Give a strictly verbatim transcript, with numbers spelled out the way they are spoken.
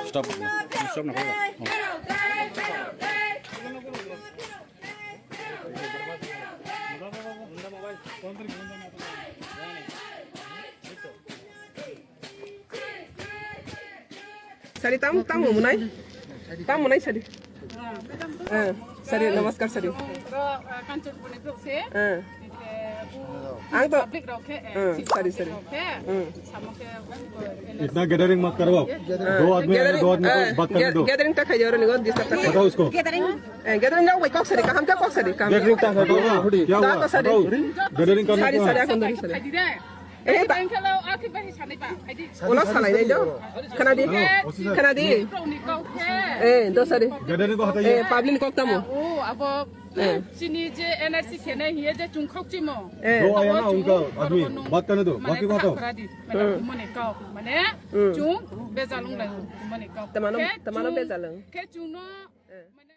Stop. Stop na. Sari tam tam munai. Tam munai sari. Eh, sari, namaskar sari. Eh. Ang to. Eh, sari, sari. Hmm. इतना गैदरिंग मत करवाओ। दो आदमी आए हैं, दो आदमी को बात करने दो। Gathering ta khai jaro ni go disturb ta. बताओ उसको। Eh, gathering jao bai kok sari kaham ta kok sari kaham. Gathering क्या है? क्या हुआ? Sari. Gaidaring करना क्यों है? Sari, sari, akon dari sari. Eh, ta. Ulo salai nai do. Kana di. Kana di. Eh, do sari. Gathering को हटाइए। Eh, public kok tamo. Eh. Chini je N R C khene hiye je chung khok chimo. Eh. दो आया ना उनका आदमी, बात करने दो, बाकी बात हो। Mane, mane chung bezalung lai mane kok. Tamano, tamano bezalung. Khe chung no, mane